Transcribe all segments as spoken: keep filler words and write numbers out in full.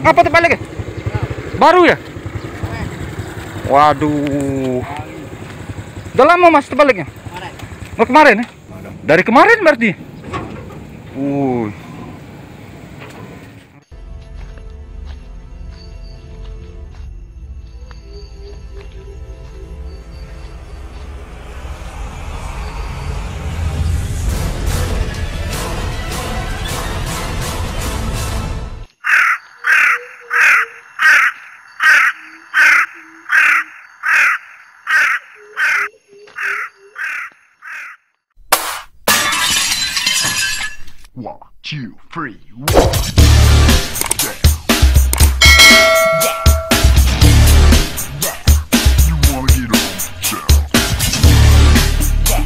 Apa terbalik ya? Baru ya? Waduh. Udah lama Mas terbaliknya? Oh, kemarin ya? Dari kemarin berarti? Wuh. One, two, three, one. Yeah. Yeah. Yeah. You wanna get on? Yeah.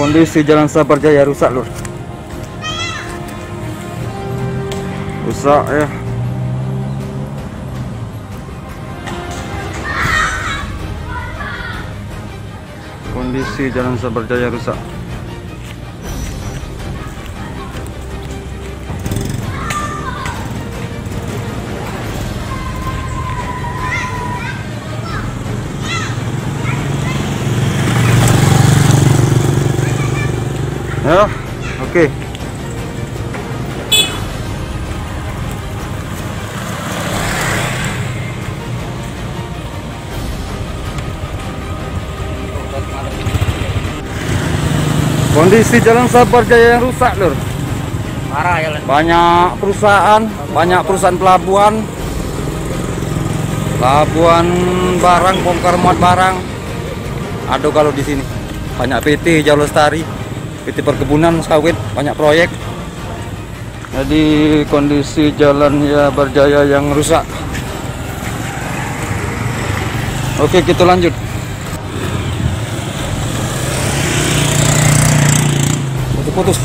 Kondisi Jalan Sabar Jaya rusak, Lur. Rusak ya. Kondisi Jalan Sabar Jaya rusak. Ya, oke. Kondisi Jalan Sabar Jaya yang rusak, Lur. Parah jalan. Banyak perusahaan, banyak perusahaan pelabuhan. Pelabuhan barang, bongkar muat barang. Ada kalau di sini. Banyak P T Jauh Lestari, P T Perkebunan Sawit, banyak proyek. Jadi kondisi jalan ya Berjaya yang rusak. Oke, kita lanjut. Putus-putus.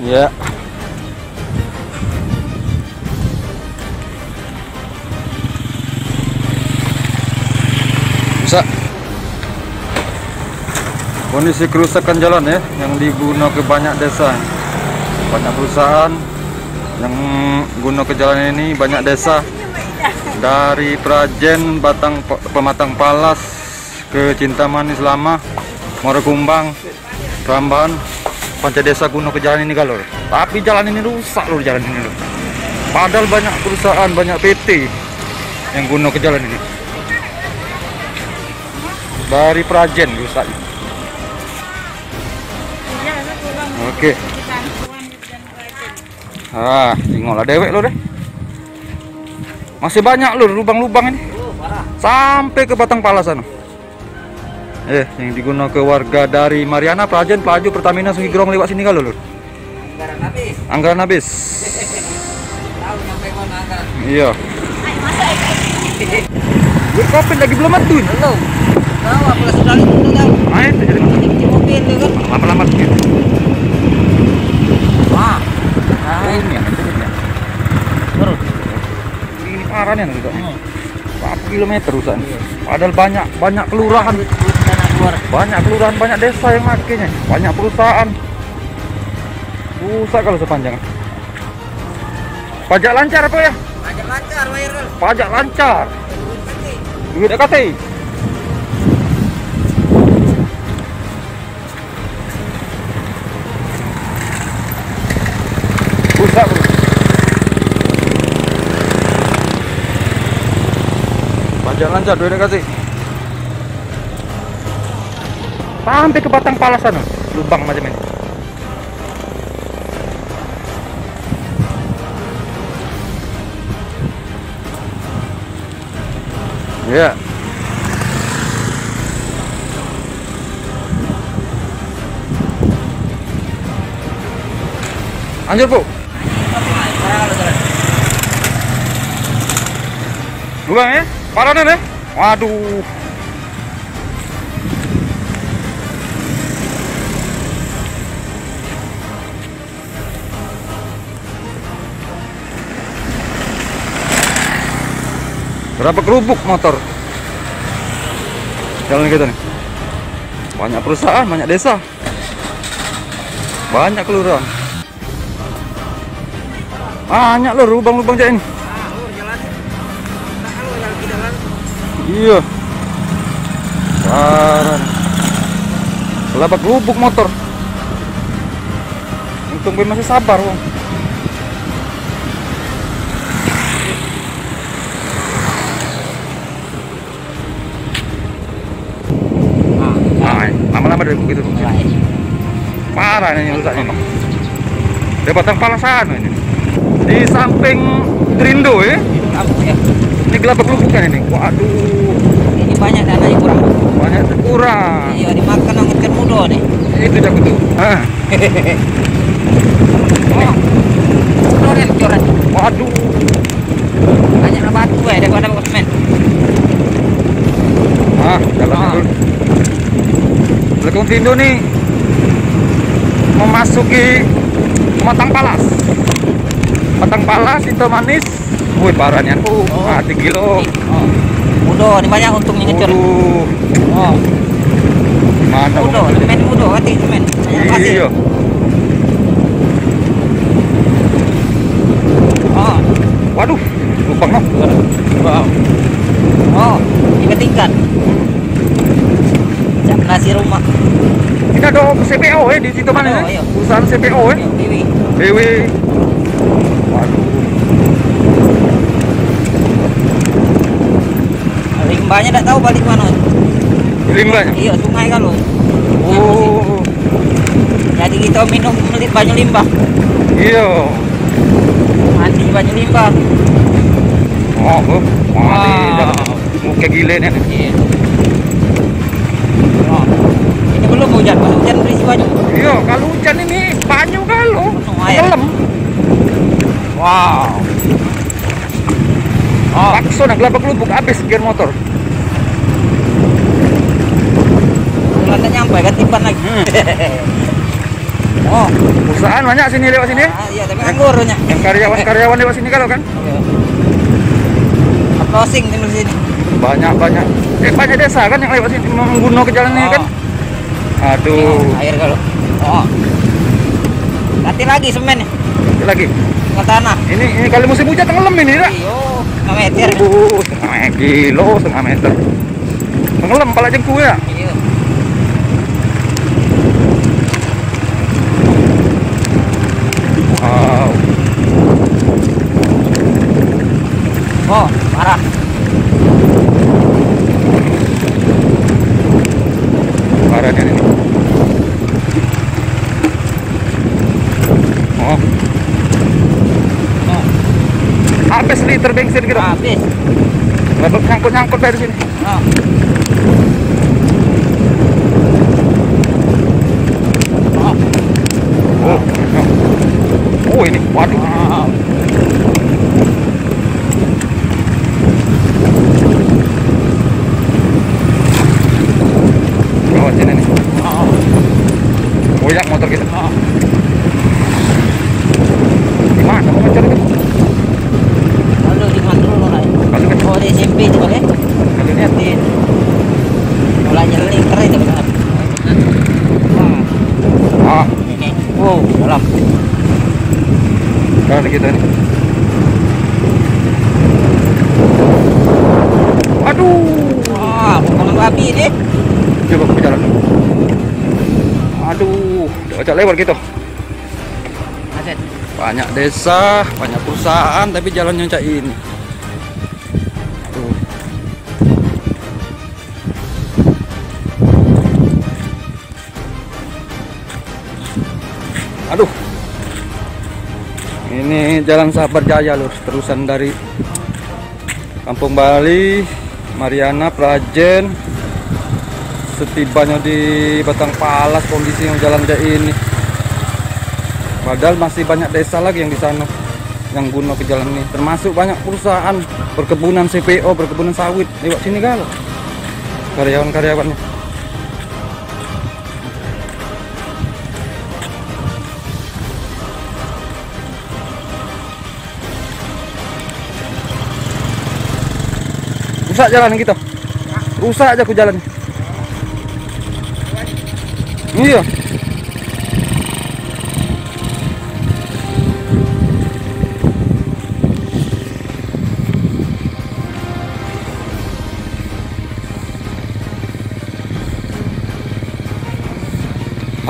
Ya. Rusak. Kondisi kerusakan jalan ya, yang diguno ke banyak desa, banyak perusahaan yang guno ke jalan ini, banyak desa dari Prajen, Batang, Pematang Palas, ke Cinta Manis Lama, Muara Kumbang, Rambahan, Panca Desa guno ke jalan ini galo. Tapi jalan ini rusak loh, jalan ini loh. Padahal banyak perusahaan, banyak P T yang guno ke jalan ini. Dari Prajen rusak. Oke. Ah, tengoklah dewek lo deh. Masih banyak lur lubang-lubang ini. Sampai ke Batang Palas sana. Eh, yang diguno ke warga dari Mariana, Prajen, Pelaju, Pertamina, Sungai Gerong lewat sini kalau lur. Anggaran habis. Anggaran habis. Tahu nyampe mana anggaran? Iya. Gue covid lagi belum mati. Belum. Tahu apa sudah itu tahu. Main tuh jadi. Cuci mobil tu kan. Lama-lama gitu. Wah. Nah, ini yang itu ya. Terus. Ini parah nih juga. Hmm. Tapi Kilometer rusak ni. Padahal banyak, banyak kelurahan. Banyak kelurahan, banyak desa yang makenya. Banyak perusahaan. Rusak kalau sepanjang. Pajak lancar apa ya? Pajak lancar, Pak Irul. Pajak lancar. Duit kate. Rusak, bro. Pajak lancar, duit kate. Sampai ke Batang Palas sana, lubang macam ini. Ya. Lanjut, Bu. Ulang ya. Parah dah. Waduh. Berapa kerubuk motor? Jalan kita nih. Banyak perusahaan, banyak desa. Banyak kelurahan. Banyak loh lubang-lubang cak ini. Iya. Parah. Kelabak lubuk motor. Untung gue masih sabar, wong. Nah, lama-lama dari gitu. Parah ini rusaknya, Bang. Dia Batang Palas sana ini. Di samping Trindo ya. Ini kelabak lubuk kan ini. Waduh. Ini banyak tanah yang kurang. Banyak kurang. Iya, dimakan angin mudo nih. Itu jago tuh. Ah. Oh. Coret, coret. Waduh. Banyak batu eh, daripada semen. Ah, jalan dulu. Lekong Tindo ni memasuki Batang Palas. Batang Palas, Sinto Manis. Woi, parah nian. Oh, ah, tinggi lo. Oh. Udah, ini banyak untungnya ngecor. Waduh. Oh. Gimana? Udah, semen udah, hati semen. Iya. Oh. Waduh, lubang no. Wow. Oh, ini ketingkat. Cak nasi rumah. Ini ada C P O eh di situ mana? Oh, eh? Iya. Perusahaan C P O eh? Iya, B W. B W. Waduh. Limbahnya tak tahu balik mana. Limbahnya? Iya, sungai kalau. Oh. Jadi kita minum banyu limbah. Iya. Mandi banyu limbah. Oh, oh. Mandi. Wow. Muka gile ni. Iya. Wah. Ini belum hujan, kalau hujan berisi banyu. Iya, kalau hujan ini banyu kalau. Penuh air. Tenggelam. Wow. Oh. Pakso nak kelabak lubuk habis gear motor. Kalau tak nyampe kan tiban lagi. Hmm. Oh. Perusahaan banyak sini lewat sini. Ah, iya, tapi nganggur banyak. Yang karyawan-karyawan lewat sini kalau kan? Iya. Closing tinggal sini. Banyak-banyak. Eh, banyak desa kan yang lewat sini menggunakan jalan ini kan? Oh. Aduh. Air kalau. Oh. Nanti lagi semen nih. Nanti lagi. Ke tanah. Ini, ini kali musim hujan tenggelam ini dah. Iyo, setengah meter. Uh, setengah kilo, setengah meter. Tenggelam pala jengku ya. Iya. Wow. Oh, parah. Parah dia ini. Oh. Habis liter bensin kita. Habis. Dapat nyangkut-nyangkut dari sini. Nah. Oh. Oh. Oh, ini. Waduh. Gawat ini nih. Goyang motor kita. Gimana mau ngejar itu? Lalu di mana dulu, Rai? Lalu kan? Oh, di S M P itu, Rai. Kita ni. Aduh. Wah, mau babi ni. Coba ke jalan. Aduh, dak pacak lewat kita. Macet. Banyak desa, banyak perusahaan, tapi jalannya cak ini. Aduh. Aduh. Ini jalan Sahabat Jaya, Lur, terusan dari Kampung Bali, Mariana, Prajen. Setibanya di Batang Palas, kondisinya jalan kayak ini. Padahal masih banyak desa lagi yang di sana yang guna ke jalan ini, termasuk banyak perusahaan perkebunan, C P O, perkebunan sawit lewat sini kan, karyawan-karyawannya. Rusak jalan kita. Rusak aja aku jalan. Iya.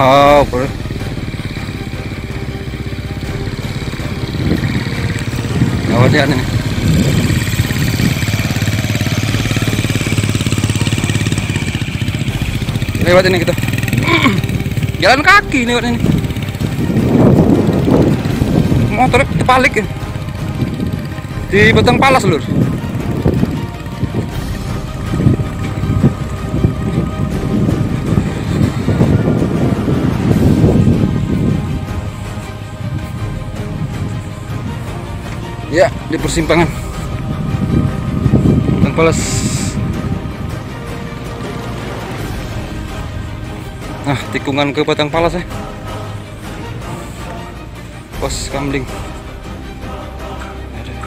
Oh, boleh. Lewat ya nih. Lewat ini kita. Jalan kaki lewat ini. Motor terbalik ya. Di Batang Palas, Lur. Ya, di persimpangan Batang Palas. Nah, tikungan ke Batang Palas ya. Pos Kamling. Aduh.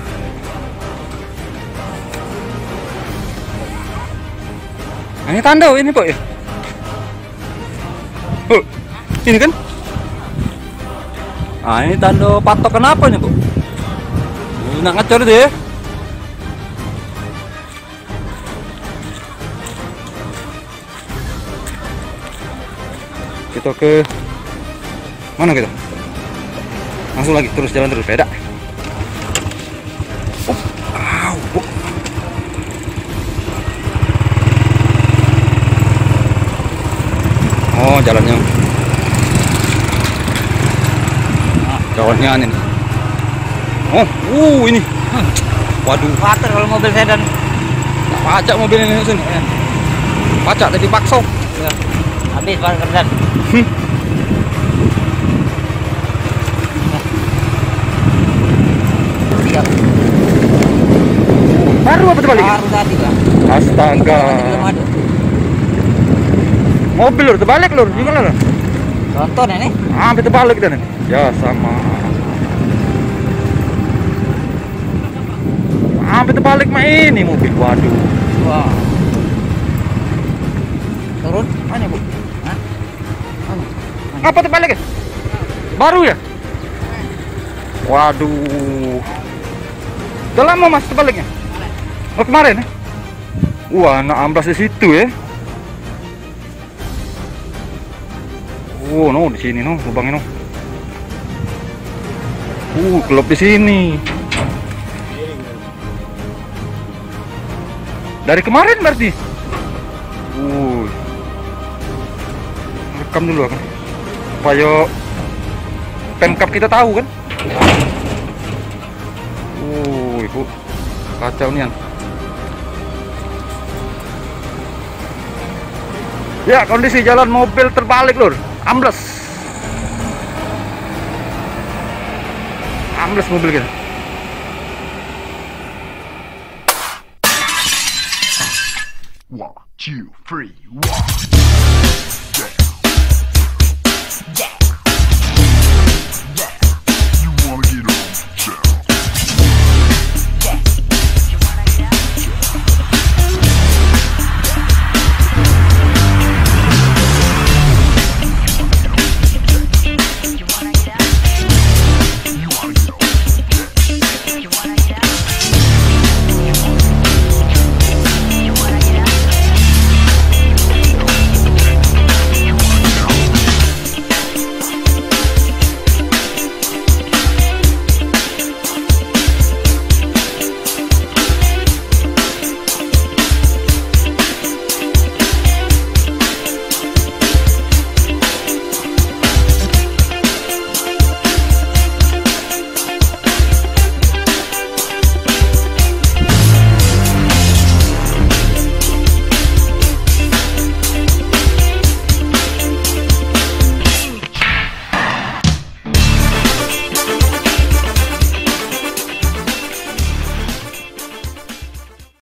Nah, ini tanda ini, Pak, ya? Oh, ini kan? Ah, ini tanda patok kenapa nih, Bu? Ini nak ngecor itu ya? Kita ke mana kita? Langsung lagi, terus jalan terus, beda. Oh, au, bu. Oh, jalannya. Jalannya ini. Oh, uh, ini. Waduh. Water kalau mobil sedan. Tak pacak mobil ini, Sun. Iya. Pacak tapi pakso. Iya. Habis baru kerdan. Hmm. Iya. Baru apa terbalik? Baru tadi, Bang. Astaga. Tadi belum ada. Mobil, Lur, terbalik, Lur. Gimana, Lur? Contoh nih. Ah, hampir terbalik dah nih. Ya, sama. Hampir terbalik mak ini mobil. Waduh. Wah. Turun? Mana, Bu? Hah? Mana? Mana? Apa terbalik ya? Baru ya? Waduh. Udah lama, Mas, terbaliknya? Oh, kemarin ya? Wah, anak amblas di situ ya. Oh, no, di sini, no, lubangnya, no. Uh, kelop di sini. Dari kemarin berarti. Uh. Rekam dulu aku. Supaya Pemkab kita tahu kan. Uh, ibu. Kacau nian. Ya, kondisi jalan mobil terbalik, Lur. Ambles. Ambles mobil kita. One, two, three, one.